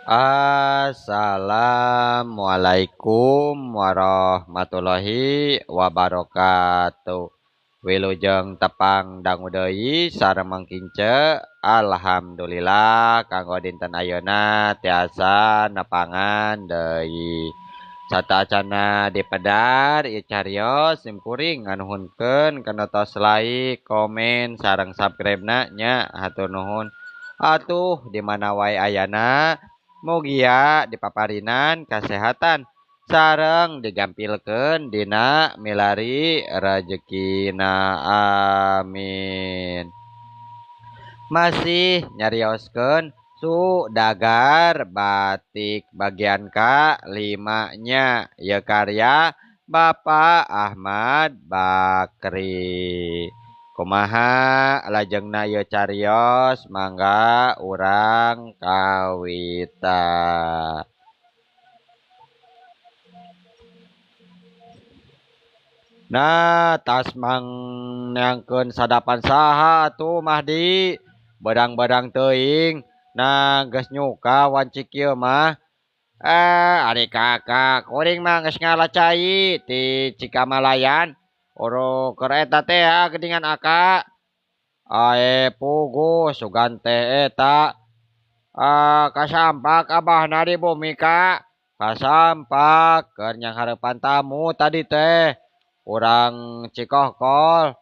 Assalamualaikum warahmatullahi wabarakatuh. Wilujeng tepang dangu deui sareng mangkince. Alhamdulillah kanggo dinten ayeuna tiasa nepangan deui. Satacana dipedar ieu carios sim kuring nganuhunkeun kana tos like, komen, sareng subscribe-na nya hatur nuhun. Atuh di mana wae ayana mugia dipaparinan kasehatan sareng digampilkeun dina milari rejekina, amin. Masih nyarioskeun Sudagar batik bagian K5 nya ieu karya Bapak Ahmad Bakri. Kumaha lajengna ieu carios mangga urang kawita. Nah, tas mang neangkeun sadapan saha atuh Mahdi, berang-berang teuing. Nah, geus nyuka wanci kieu mah. Ari kakak kuring mah geus ngala cai ti Cikamalayan. Oro keur eta teh geuningan aka. Ae puguh sugan teh eta. Kasampak abahna di bumi ka. Kasampak keur nyanghareupan tamu tadi teh. Urang Cikohkol.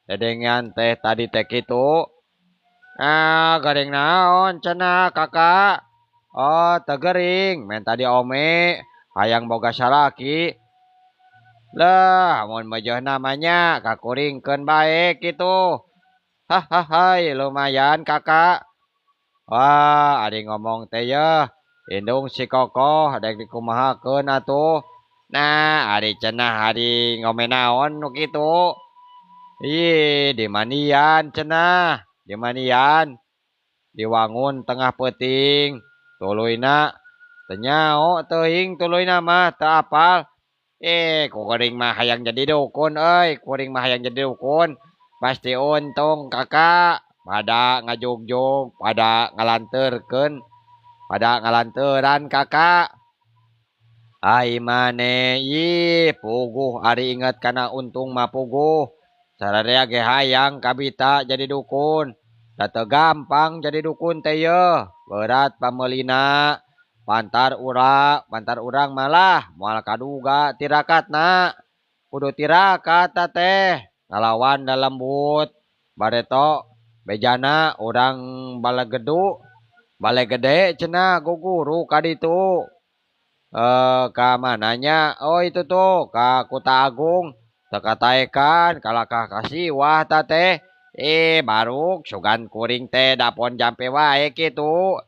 Dedengean teh tadi teh kitu. Gering naon cenah kakak? Oh, teu gering, men tadi ome hayang boga salaki. Lah, mun mejeuh namanya kakuringkeun bae kitu. Hahaha, lumayan kakak. Wah, ari ngomong teh yeuh, indung si kokoh dek dikumahakeun atuh. Nah, ari cenah ari ngome naon nu kitu. Ih, di mandian cenah. Di mandian, diwangun tengah peuting, tuluyna teu nyao teuing tuluyna mah teu apal. Ku kuring mah hayang jadi dukun euy, kuring mah hayang jadi dukun. Pasti untung kakak, pada ngajugjug, pada ngalanteurkeun, pada ngalanteuran kakak. Ai maneh ih puguh ari inget kana untung mah puguh. Sararea ge hayang kabita jadi dukun. Da teu gampang jadi dukun teh yeuh, berat pameulina. Pantar urang malah moal kaduga tirakatna. Kudu tirakat teh ngalawan da lembut. Bareto bejana urang balegedu, balegede cenah guguru ka ditu. Ka mananya? Oh itu tuh ka Kota Agung. Teu kataekan kalakah kasiwah ta teh. Baruk sugan kuring teh dapon jampe wae kitu.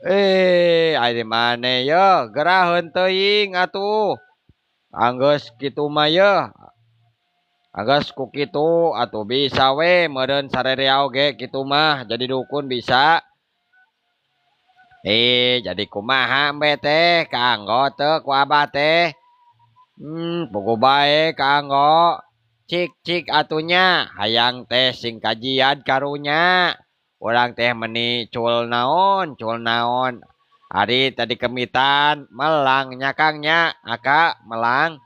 Ari maneh yeuh geraheun teuing atuh. Anggeus kitu mah yeuh. Anggeus ku kitu atuh bisa we meureun sarerea oge kitu mah jadi dukun bisa. Jadi kumaha embe teh kaanggo teu ku abah teh. Puguh bae kaanggo. Cik-cik atunya hayang teh sing kajian karunya. Urang teh meni cul naon, cul naon. Ari tadi kemitan melang nya Kang nya, aka melang.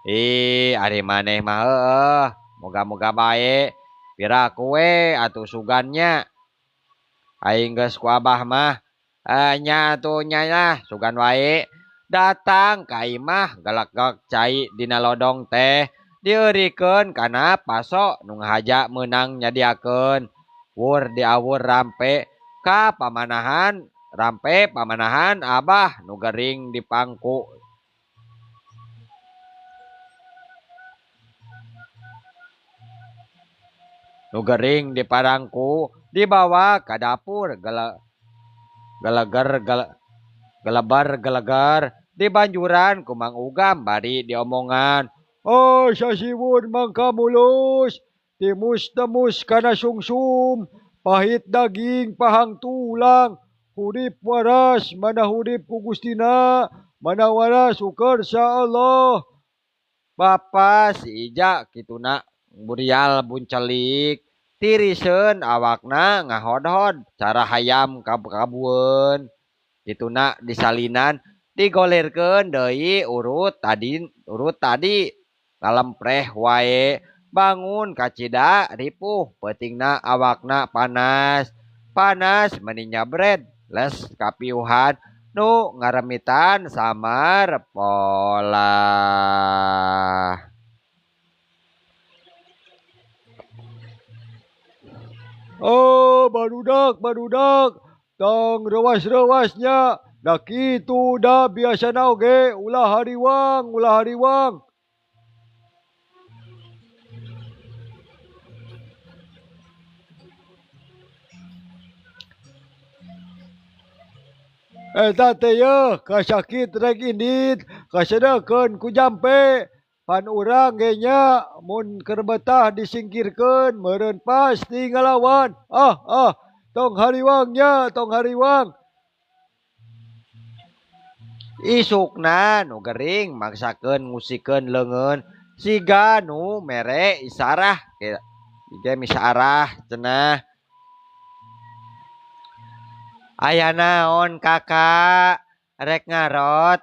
Ih, ari maneh mah heueuh, moga-moga bae. Piraku we atuh sugannya. Aing geus ku abah mah. Nya atuh nya lah sugan wae. Datang ka imah galak-galak cai dina lodong teh dieurikeun kana paso nu ngahaja meunang nyadiakeun. Wur diawur rampe ka pamanahan, rampe pamanahan abah nu gering di pangku. Nu gering di parangku dibawa ka dapur geleger gelebar gelegar di banjuran ku Mang Ugam bari diomongan. Oh, sasiwun mangka mulus, timus-temus kana sungsum, pahit daging pahang tulang, hurip waras mana hurip ku Gustina, mana waras ukur sa Allah. Bapa si Ija kituna burial buncelik, tiriseun awakna ngahodhod cara hayam kabueun. Kituna disalinan digolirkeun deui urut tadi ngalempreh wae bangun kacida ripuh peutingna awakna panas panas meni nyabred les kapiuhan nu ngaremitan samar pola. Oh barudak tong rewas-rewasnya da kitu da biasana oge ulah hariwang. Eta teh yeuh kasakit rek indit kasedekeun ku jampe pan urang ge nya mun keur betah disingkirkeun meureun pasti ngalawan. Ah tong hariwang nya tong hariwang. Isukna nu gering maksakeun ngusikeun leungeun siga nu mere isarah ge misarah cenah. Aya naon kakak rek ngarot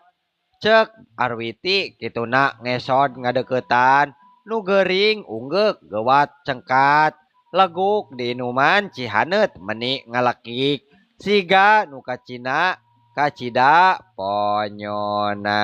cek Arwiti kituna ngesod ngadeukeutan nu gering unggeuk geuwat cengkat leguk diinuman cihaneut meni ngalekik siga nu kacina kacida ponyona.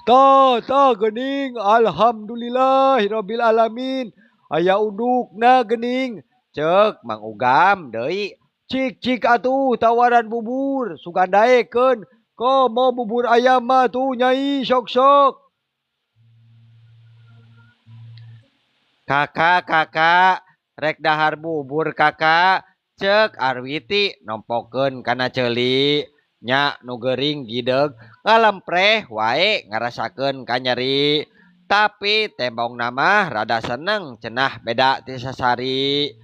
Ta geuning alhamdulillahirabbil alamin aya undukna geuning. Cek Mang Ugam deui cik atuh tawaran bubur sugan daekeun komo bubur ayam mah tuh nyai sok-sok. Kakak rek dahar bubur kakak cek Arwiti nompokeun kana ceuli nya nu geuring gideg ngalempreh wae ngarasakeun kanyeri tapi tembongna mah rada seneng cenah beda ti sasari.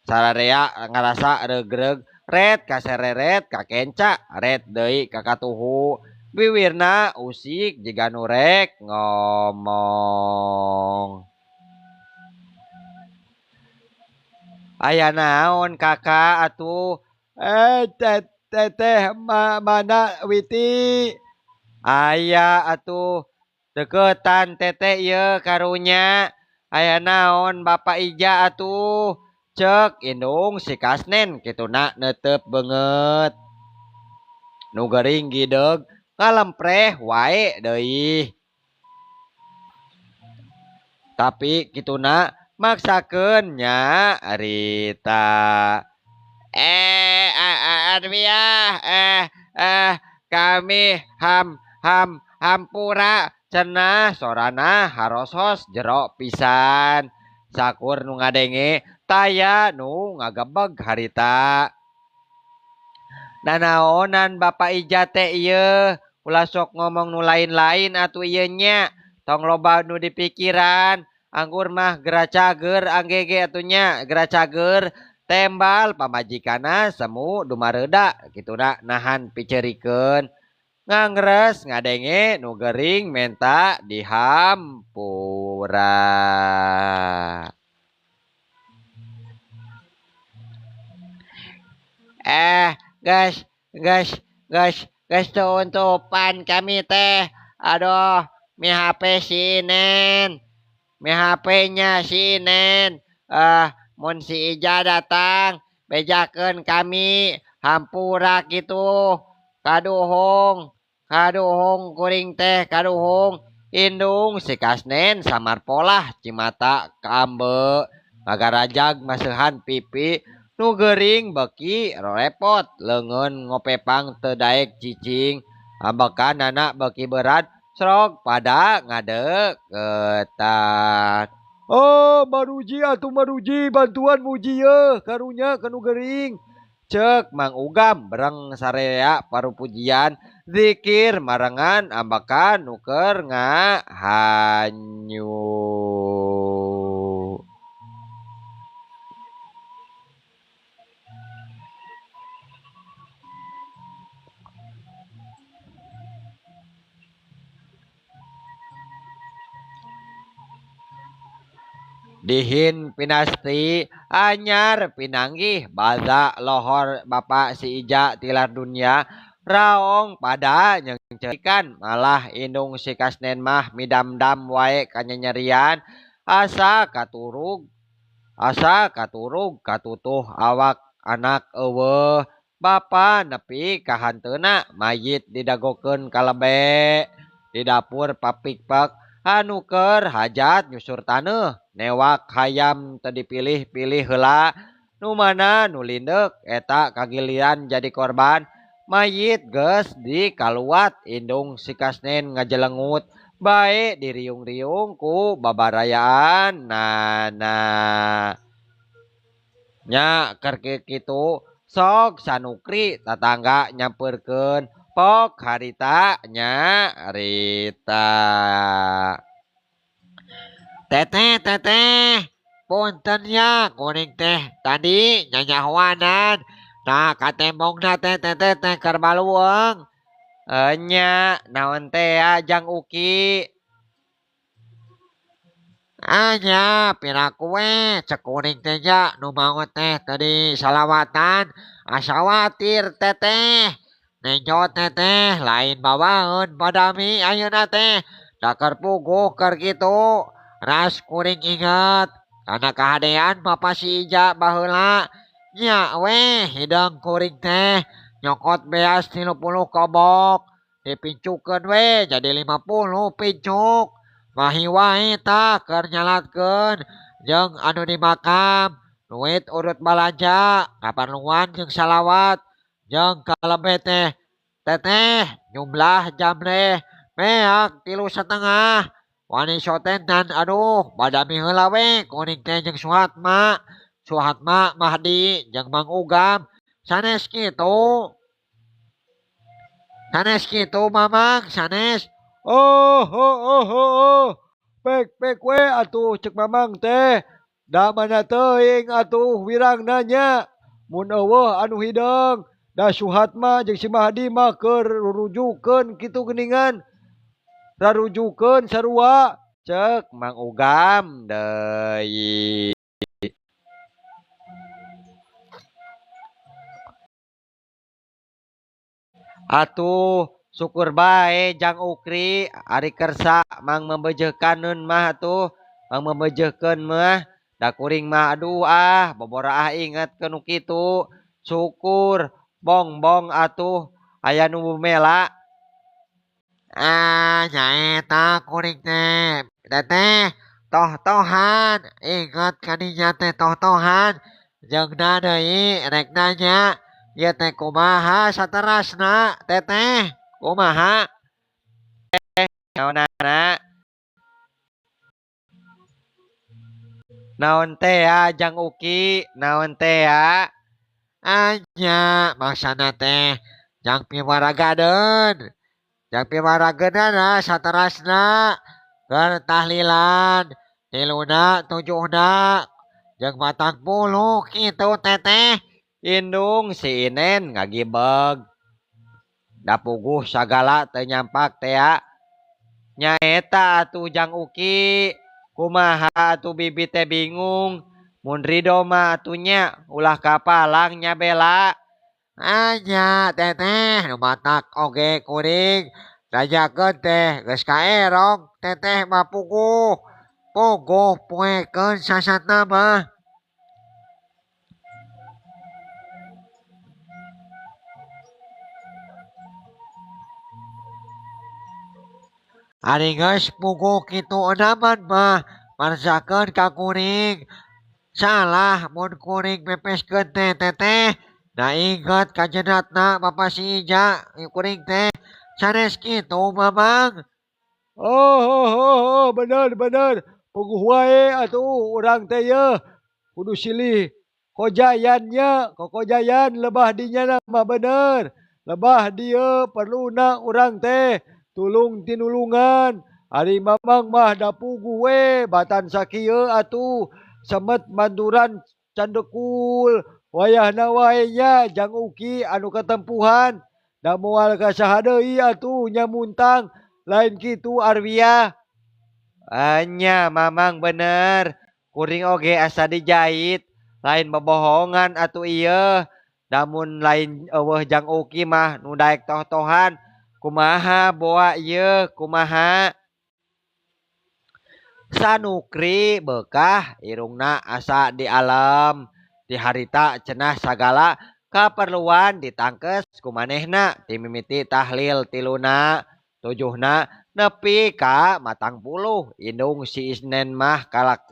Sararea ngarasa regreg ret kasereret kakenca ret deui kakatuhu wiwirna usik jiga nu rek ngomong. Aya naon kakak atuh? Teteh mana Witi? Aya atuh deukeutan teteh ieu karunya. Aya naon Bapak Ija atuh? Cek indung si Kasnen kituna neuteup beungeut. Nu gering gideg ngalempreh wae deui. Tapi kituna maksakeun nya Rita. Arwiah kami hampura cenah sorana harosos jero pisan. Sakur nu ngadenge taya nu ngagebeg harita. Nanaonan Bapak Ija teh ieu ulah sok ngomong nu lain-lain atuh ieu nya. Tong loba nu dipikiran. Anggur mah geracager anggege atuh nya geracager tembal pamajikanna semu dumareuda kituna nahan picerikeun. Ngangres ngadenge nu gering menta dihampura. Guys tuuntupan kami teh. Aduh, mi HP si Inen. Mi HP-nya si Inen. Mun si Ija datang, bejakeun kami hampura kitu. Kaduhung kuring teh kaduhung. Indung si Kasnen samar polah cimata kaambe. Magarajag maseuhan pipi. Nu gering beki repot leungeun ngopepang teu daek cicing. Ambekan anak beki berat srog pada ngadeukeutan. Oh maruji atuh maruji bantuan muji yeuh karunya ka nu gering. Cek Mang Ugam bereng sarea parupujian zikir marengan ambekan nu keur ngahanyu. Dihin pinasti Anyar pinanggih baza lohor bapak si Ija tilar dunia raong pada nyengcerikan malah indung si Kasnen mah midamdam wae kanyanyerian asa katurug katutuh awak anak eueuh bapa nepi ka hanteuna mayit didagokeun kalebe di dapur papikpek anu keur hajat nyusur taneuh newak hayam teu dipilih-pilih heula nu mana nu lindeuk eta kagiliran jadi korban mayit geus dikaluat indung si Kasnen ngajelengut bae diriung-riung ku babarayaan nana nya keur kitu sok sanukri tatangga nyampeurkeun pok harita nya rita. Teteh teteh punten ya kuring teh tadi nyanyahoanan nah katembongna teh teteh teh keur balueung. Enya naon teh jang Uki? Anya piraku we cek kuring teh ja nu maot teh tadi salawatan asa watir teteh nenjo teteh lain bawaeun badami ayeuna teh da keur puguh keur kitu. Ras kuring inget karena kahadean bapa si Ija baheula nya weh hidang kuring teh nyokot beas 30 kobok dipincukeun we jadi 50 pincuk mahi wae tah keur nyalatkeun jeung anu di makam duit urut balanja kaparluan jeung salawat jeung kalebe teh teteh jumlah jamreh meak 3,5 wani sotenan aduh badami heula we kuring teh jeung Suhatma Mahdi jeung Mang Ugam sanes kitu Mamang sanes. Oh oh oh oh pek pek we atuh cek Mamang teh da mana teuing atuh wirangna nya mun eueuh anu hideung da Suhatma jeung si Mahdi mah keur rurujukeun kitu geuningan rarujukeun sarua cek Mang Ugam deui. Atuh syukur bae jang Ukri ari kersa mang membejeuhkaneun mah atuh mang membejeuhkeun mah da kuring mah aduh ah boboraah inget ke nu kitu syukur bongbong atuh aya nu mela. Ah nyaeta kuring teh teteh toh-tohan inget kadinya teh toh-tohan jeung deui rek nanya ieu teh kumaha saterasna teteh kumaha naonana naon teh ya jang Uki naon teh ya anya maksana teh jang piwaragadeun jang piwaragadeunana saterasna keur tahlilan 3 7 jeung 40 kitu teteh. Indung si Inen ngagibeg da puguh sagala teu nyampak teh nyaeta atuh jang Uki kumaha atuh bibi teh bingung mun ridho mah atuh nya ulah kapalang nya bela. Anya teteh nu matak oge kuring dajakeun teh geus kaerong teteh mah puguh puguh poekeun sasatna mah. Ari geus puguh kitu enaman mah marsakeun ka kuring salah mun kuring pepeskeun teh teteh da inget kajenatna bapa si Ija kuring teh sanes kitu Mamang. Oh oh oh, oh bener bener puguh wae atuh urang teh yeuh kudu silih kojayannya kokojayan lebah dinya mah bener lebah dieu perluna urang teh tulung tinulungan ari Mamang mah da puguh we batan sakieu atuh semet manduran candekul wayahna wae nya jang Uki anu katempuhan da moal ka saha deui atuh nya muntang lain kitu Arwiyah. Anya Mamang bener kuring oge asa dijait Lain bobohongan atuh ieu. Namun lain eueuh Jang Uki mah nu daek toh-tohan. Kumaha boa ieu kumaha. Sanukri beukah irungna asa di alam. Di harita cenah sagala kaperluan ditangkes ku manehna ti mimiti tahlil tiluna tujuhna nepi ka 40 indung si Isnen mah kalak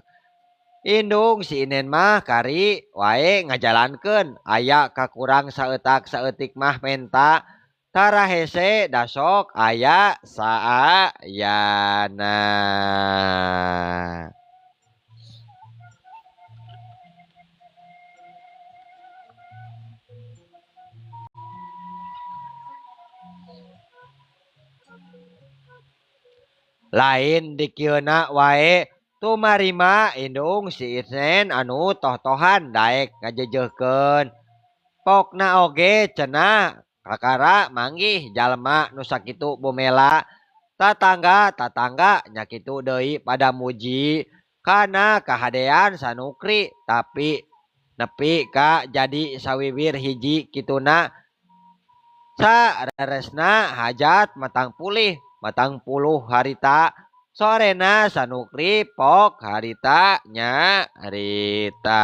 indung si Inen mah kari wae ngajalankeun aya kakurang saeutak saeutik mah menta tara hese dasok aya saayana. Lain dikieuna wae tumarima indung si Isnen anu toh-tohan daek ngajejeuhkeun. Pokna oge cenah kakara manggih jalma nu sakitu bumela. Tatangga-tatangga nya kitu deui pada muji kana kahadean Sanukri tapi nepi ka jadi sawiwir hiji kituna. Sareresna hajat matang pulih matang puluh harita. Sorena Sanukri pok harita nya harita.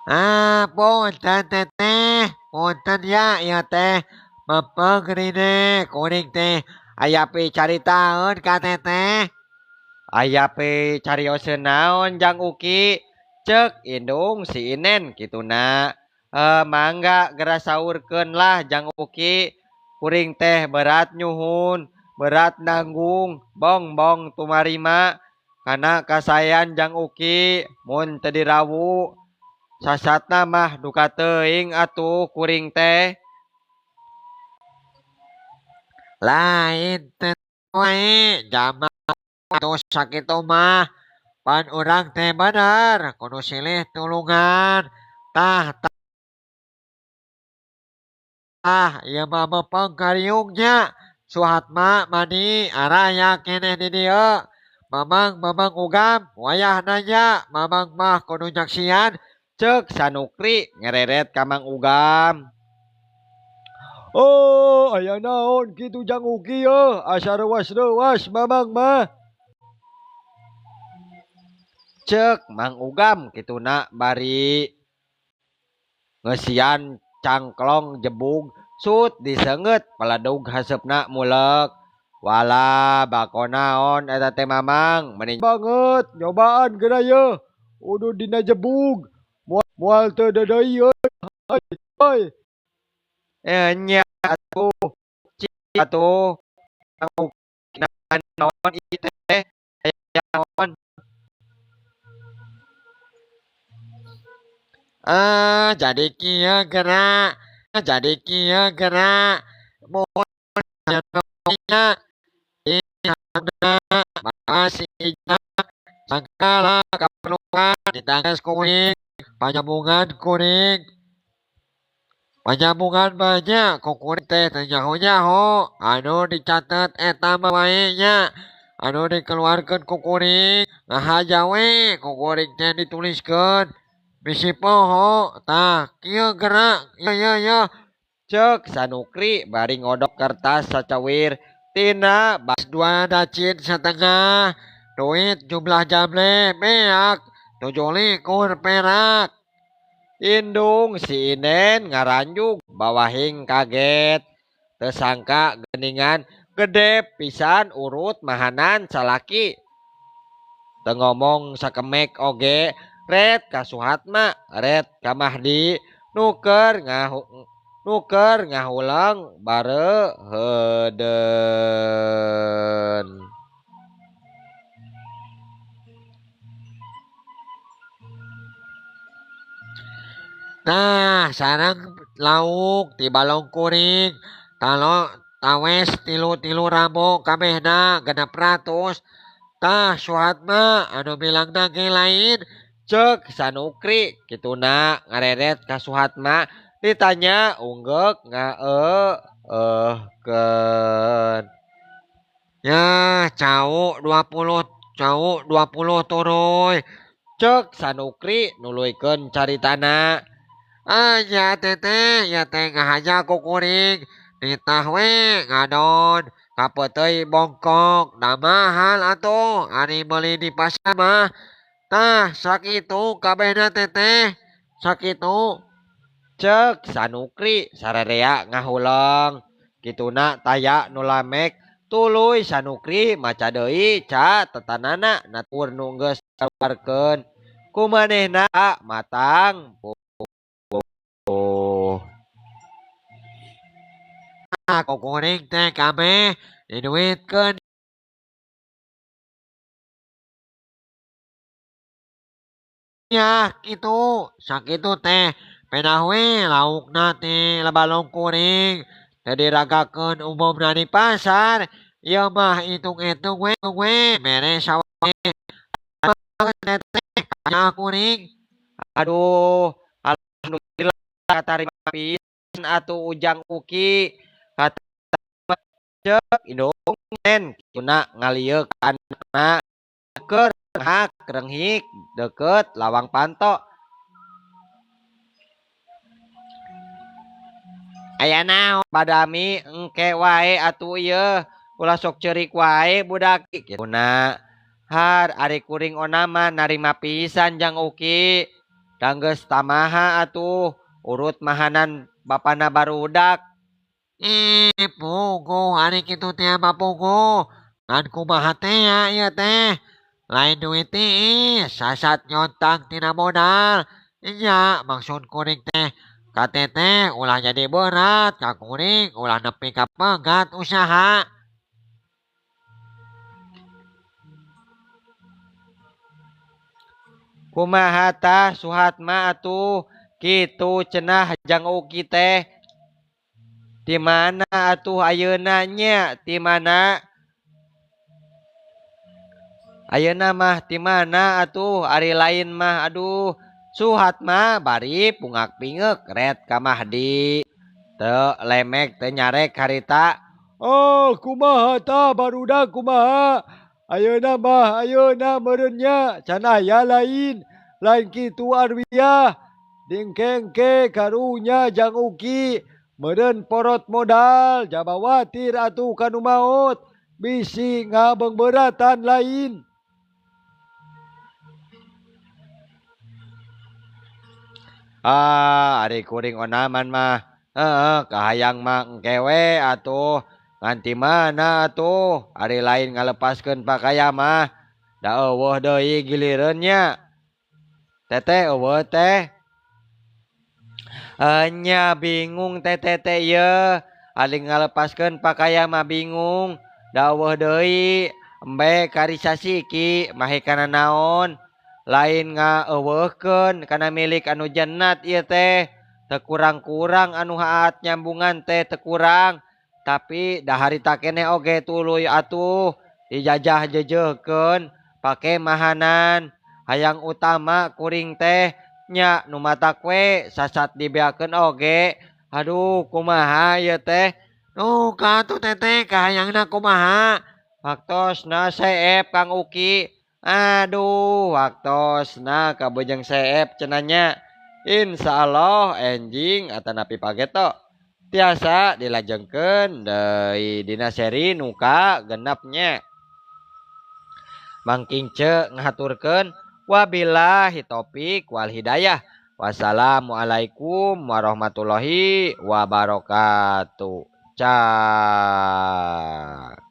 Ah, punten teteh, punten ya, ieu teh mepeng rine kuring teh aya picaritaeun ka teteh. Aya picarioseun naon Jang Uki? Cek indung si Inen kituna. Mangga geura saurkeun lah Jang Uki. Kuring teh berat nyuhun, berat nanggung, bong-bong tumarima kana kasayan Jang Uki mun teu dirawu. Sasatna mah duka teuing atuh kuring teh. Lain teh wae jama atuh sakitu mah. Pan urang teh bener kudu silih tulungan. Tah tah ieu mah mepeng kariung nya. Suhatma mani araya keneh di dieu. Mamang mamang ugam wayahna nya mamang mah kudu nyaksian. Cek Sanukri ngereret ka Mang Ugam. Oh, aya naon kitu Jang Uki yeuh, asa reuas-reuas mamang mah. Cek Mang Ugam kituna bari ngeusian cangklong jebug sut diseungeut peledug haseupna mulek. Wala bako naon eta teh mamang meni banget nyobaan geura yeuh udud dina jebug moal teu deudeuy euy. Nya atuh cik atuh naon ieu teh aya naon. Ah, jadi kieu geura, jadi kieu geura. Mohon nya masih sagala kaperluan ditangkes kuring, panyambungan kuring. Panyambungan banyak ku kuring teh teu nyaho-nyaho anu dicatet eta mah wae nya. Anu dikeluarkeun ku kuring, ngahaja we ku kuring teh dituliskeun. Bisi poho tah kieu geura ieu ieu ieu. Cek Sanukri bari ngodok kertas sacawir tina bas 2 dacin setengah duit jumlah jamle beak 27 perak. Indung si Inen ngaranjug bawahing kaget tersangka geningan gede pisan urut mahanan salaki. Teu ngomong sakemek oge ret ka Suhatma ret ka Mahdi nuker ngahulang bare heudeun. Nah, sareng lauk ti balong kuring talo tawes tilu-tilu ramo kabehna 600. Tah Suhatma anu bilangna ge lain. Cek Sanukri kituna ngareret ka Suhatma Ditanya unggeuk ngaeueuhkeun. Ya cau 20 cau 20 turuy. Cek Sanukri nuluykeun caritana. Ah ya teteh ya teh ngahaja ku kuring nitah we ngadon kapeuteuy bongkok da mahal atuh ari meuli di pasar mah. Tah sakitu kabehna teteh sakitu. Cek Sanukri sararea ngahuleng. Kituna taya nu lamek tuluy Sanukri maca deui ca tetanana natur nu geus kaluarkeun. Kumanehna matang pupuh. Ku kuring teh kabeh diduitkeun. Ya kitu sakitu teh pedah we laukna teh lebalong kuring teu diragakeun umumna di pasar. Ieu mah hitung-hitung we we mere sawae teteh ka kuring. Aduh alhamdulillah katarima pisan atuh Ujang Uki. Kata cek indung nen kituna ngalieuk anakna keur hak renghik deukeut lawang panto. Aya naon badami engke wae atuh ieu ulah sok ceurik wae budak kituna. Har ari kuring ona mah narima pisan Jang Uki. Da geus tamaha atuh urut mahanan bapana barudak. Ih puguh ari kitu teh mah puguh. Ngan kumaha teh ya ieu teh. Lain duit tiis sasat nyontang tina modal. Nya maksud kuring teh ka teteh ulah jadi berat ka kuring ulah nepi ka pegat usaha. Kumaha tah Suhatma atuh kitu cenah Jang Uki teh. Di mana atuh ayeuna nya? Di mana? Ayeuna mah di mana atuh ari lain mah aduh Suhatma bari pungak pingeuk ret ka Mahdi. Teu lemek teu nyarek harita. Oh kumaha tah barudak kumaha? Ayeuna mah ayeuna meureun nya can aya lain. Lain kitu Arwiah. Dingkengke karunya Jang Uki. Meureun porot modal jabawatir atuh kanu maot. Bisi ngabeungbeuratan lain. Ah ari kuring onaman mah heeh kahayang mah engke we atuh. Ngan ti mana atuh ari lain ngalepaskeun pakaya mah da eueuh deui gilireun nya. Teteh eueuh teh. Nya bingung teteh teh ieu ari ngalepaskeun pakaya mah bingung da eueuh deui embe karisasiki mahe kana naon. Lain ngaeuweuhkeun kana milik anu jannat ieu teh. Teu kurang-kurang anu haat nyambungan teh teu kurang. Tapi da harita keneh oge tuluy atuh dijajah jeujeuhkeun pake mahanan. Hayang utama kuring teh nya nu matak we sasat dibeakeun oge. Aduh kumaha ieu teh. Duh ka atuh teteh kahayangna kumaha? Waktosna seep Kang Uki. Aduh waktosna kabujeng seep cenah nya. Insyaallah enjing atanapi pageto tiasa dilajengkeun deui dina seri nu kagenep nya. Mangking ce ngahaturkeun wabillahi taufik wal hidayah. Wassalamualaikum warahmatullahi wabarakatuh. Cak.